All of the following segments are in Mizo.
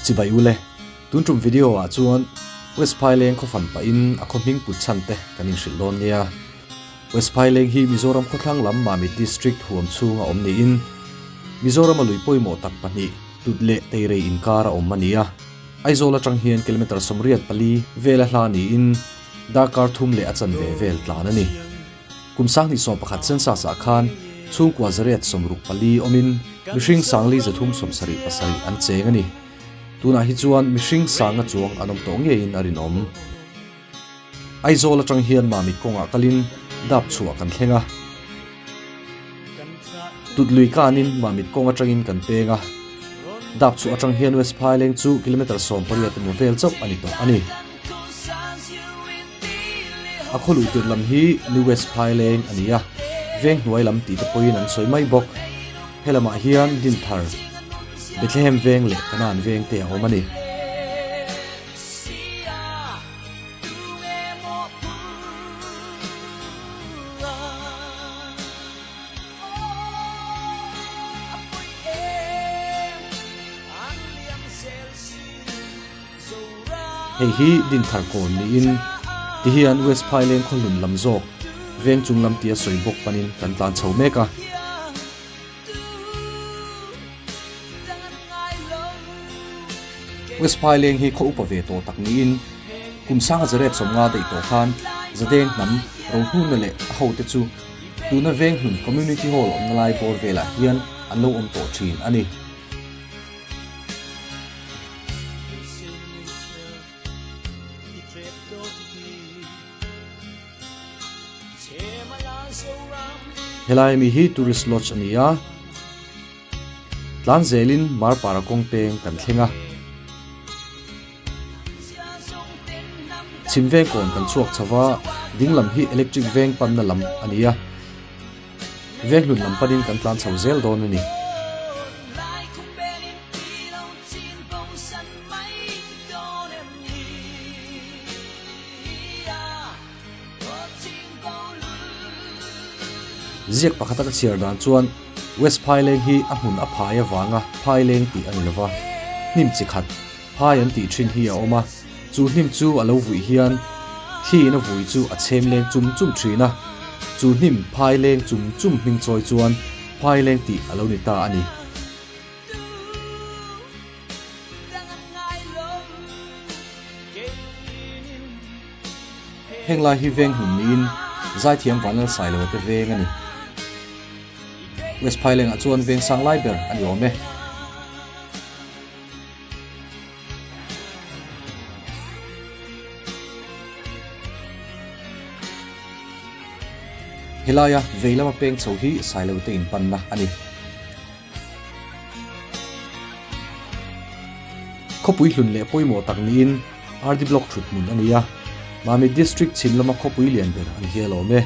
Chibai ule, tun tum video ah chuan West Phaileng khaw fan pahin a khaw hming put chhan te kan inhrilh dawn nia. West Phaileng hi Mizoram khawthlang lam Mamit District huam chhunga awm niin Mizoram a lui pawimawh tak pahnih Tut leh Teirei inkar a awm a ni a. Aizawl atang hian kilometre 84 vela hla niin darkar thum leh a chanve vel tlan a ni. Kum 2011 census ah khan chhungkua 164 awmin mihring 437 an cheng a ni. Tunah hi chuan mihring sanga chuang an awm tawh ngeiin a rinawm. Aizawl atang hian Mamit kawngah kalin dap chhuah kan thleng a. Tutlui kanin Mamit kawng atangin kan peng a. Dap chhuah atang hian West Phaileng chu kilometre 18 emaw vel chauh a ni tawh a ni. A khaw luh tirh lam hi New West Phaileng a ni a, veng hnuai lam tih te pawhin an sawi mai bawk. He lamah hian Dinthar, Bethlehem veng leh Kanaan veng te a awm a ni. Hei hi Dinthar kawn niin tihian West Phaileng khawhlun lam zawk veng chung lam tia sawi bawk panin kan tlan chho mek a. West Phaileng hi khaw upa ve tawh tak niin kum sanga zaret sawmnga daih tawh khan Zadeng hnam rohnuna leh a hote chu tuna Venghlun Community Hall awmna lai bawr velah hian an lo awm tawh thin a ni. Helai mi hi tourist lodge a ni a, tlan zelin Marpara kawng peng kan thleng a. Chhim veng kawn kan chhuak chho va, ding lam hi electric veng panna lam a ni a. Venghlun lam panin kan tlan chho zel dawn a ni. Ziak pakhata ka chhiar dan chuan West Phaileng hi a hmun a phai avanga Phaileng tih a ni lova, hnim chi khat phai an tih thin hi a awm a, chu hnim chu a lo vuih hian thliin a vui chu a chhem leng chum chum thin a, chu hnim Phaileng chum chum hming chawi chuan Phaileng tih a lo ni ta a ni. Heng lai hi veng hlum niin zaithiam Vanlal Sailoa te veng a ni. West Phailengah chuan veng sang lai ber a ni awm e. Helaia vei lama peng chho hi Sailoa te inpanna a ni. Khawpui hlun leh pawimawh tak niin RD Block thut hmun a ni a, Mamit District chhim lama khawpui lian ber an hial awm e.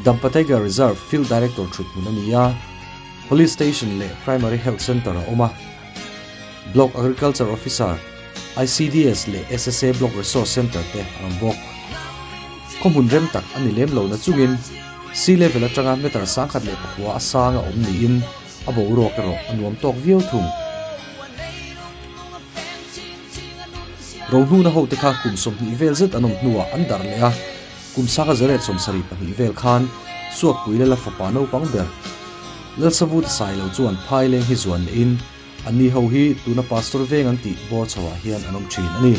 Dampa Tiger Reserve Field Director thut hmun a ni a, Police Station leh Primary Health Centre a awm a. Block Agriculture Officer, ICDS leh SSA Block Resource Centre te an awm bawk. Khaw hmun rem tak a ni lem lo na chungin sea level atanga meter 1009 a sang a awm niin a boruak erawh a nuam tawk viau thung. Rohnuna hote kha kum 20 vel zet an awm hnuah an darh leh a, kum 1972 vel khan Suakpui Lala fapa naupang ber Lalsavuta Sailo chuan Phaileng hi zuan lehin Anni ho hi tuna Pastor veng an tih bawr chhoah hian an awm thin a ni.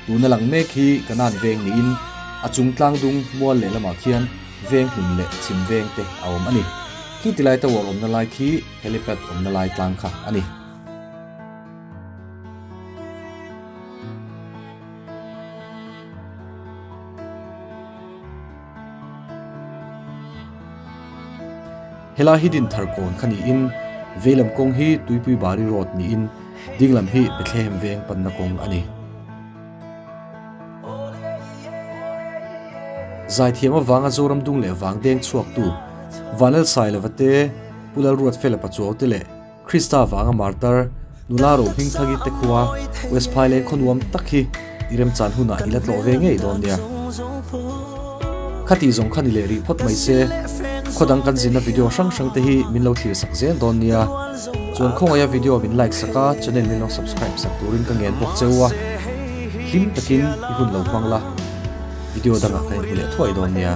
Tuna lang mek hi Kanan veng niin a chung tlang dung mual leh lamah khian veng hlun leh chhim veng te a awm a ni. Khi tilai tower awmna lai khi helipad awmna lai tlang kha a ni. Helai hi Dinthar kawn kha niin veilam kawng hi Tuipui Bari Road niin dinglam hi Bethlehem veng panna kawng a ni. Zaithiam avanga Zoram dung leh vang deng chhuaktu Vanlal Sailova te, Pu Lalruatfela Pachuau te leh Krista vanga martar nula ro hming thagi te khua West Phaileng khaw nuam tak hi i remchan hunah i la tlawh ve ngei dawn nia. Khati zawng kha ni leh rih phawt mai se. Khaw dang kan zinna video hrang hrang te hi min lo thlir sak zel dawn nia. Chuan khawngaia video min like sak a, channel min lo subscribe sak turin ka ngen bawk cheu a. Hlim takin i hun lo hmang la, video dangah ka inhmu leh thuai dawn nia.